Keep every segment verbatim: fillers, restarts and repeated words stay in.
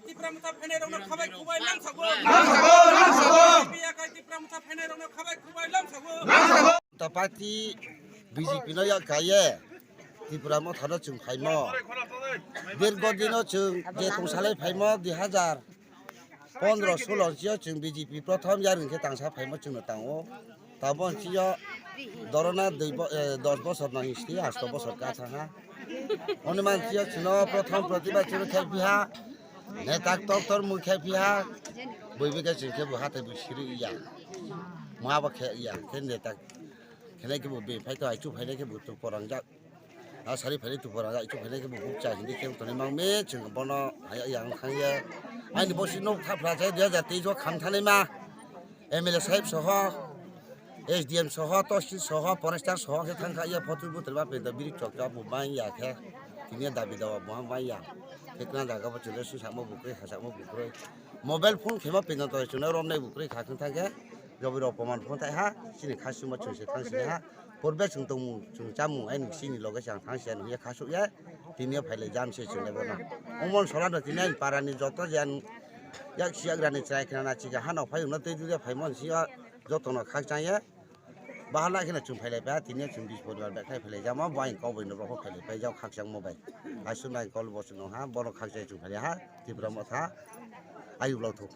Tipra Motha phainairokno khabai khubai lamsago. Tipra Motha phainairokno khabai khubai lamsago. Party B J P no yak kaiye Tipra Motha no chwng phaimo. Dirgo dino chwng je tongsalai phaimo dui hazar pondro solo sio chwng B J P prothom yarwng khe tangsa phaimo chwngno tango. Tabo sio dorona dui bo-, eh, dos bosor no history asto bosor ka thangha. Oni man sio chwngno prothom protibad chwngno khe biha. Netak tor tor mui khe piha, bui bikhe chwng khe bo hathai bo siri ya. Mwa bo khe ya, khe netak. Khenai khe bo be phai to aichu phainai khe bo tu porang jak. A sari phainai tu porang jak, aichu phainai khe bo buk cha hindi khe toni mang me chwng bono haya yang thang ye. Aini bo si nok thap phla chai dui hazar teis o kham thanai ma. M L A sahib soho, S D M soho, Tosil soho, Forester soho khe thang kha ya photo butor ba penta biri chok chok bo mang ya khe. Tini dabi dawa bo mang ya. Khe tuna jaga bo chwle su samo bukrui, ha samo bukrui. Mobile phone khema penta to chwle rom nai bukrui kha khun thang khe. Jobi rok poman phone thai ha, chini kha suma chwng se thang sini ha. Purbe chwng tongmung, chwng chamung, aini chini loge chang thang se ya kha su ya. Tini phaile jam se chwle bono. Omon sola no tini parani joto jan yak siyagrani chwrai khna na chiga hano phai wngna tei dui phai mon siya jotono khakchang ya. Bahala kheno chwng phailai pha, tini chwng bis poribar bek khai phailai jama, bo ang kok bai no rohor phailai phai jao khakchang mo bai. Aswk nai kol bo chwng ha, bono khakchang chwng phailai ha, Tipra Motha, ayuk lok thuk.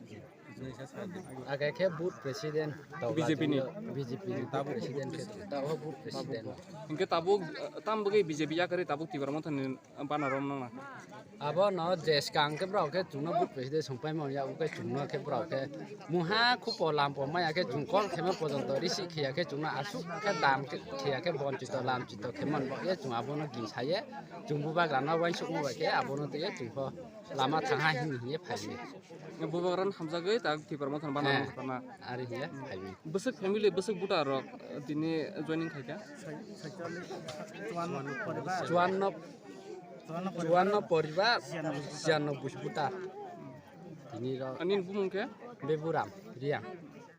Age khe booth president, B J P ni. B J P ni booth president khe, tabuk booth president. Hinkhe tabuk, eh, tam bagwi B J P yakarwi tabuk Tipra Motha ni bana rom nang na. Abo no je swkang khe borok khe chwngno booth president songpai manya, abo khe chwngno khe borok khe muha khupo lampo maya khe chwng call khema pojonto receive khiya khe chwngno aswk khe dam khe khiya khe bonchito lamchito khe man bo ye chwng abono gin saye chwng bubagrano uansukma bai khe abono twiyo chwngpho lama thangha hini hiye phaimani. Bubagrano hamjagwi tak Tipra Motha ni bana Eh, nang khana. Ari hiye phaimani. Bwswk family, bwswk buta rok, eh, tini joining khaikha? Chuanno poribar, chuanno poribar, chianno buj buta. Tini rok. Ani bumung khe? Beburam, Riang.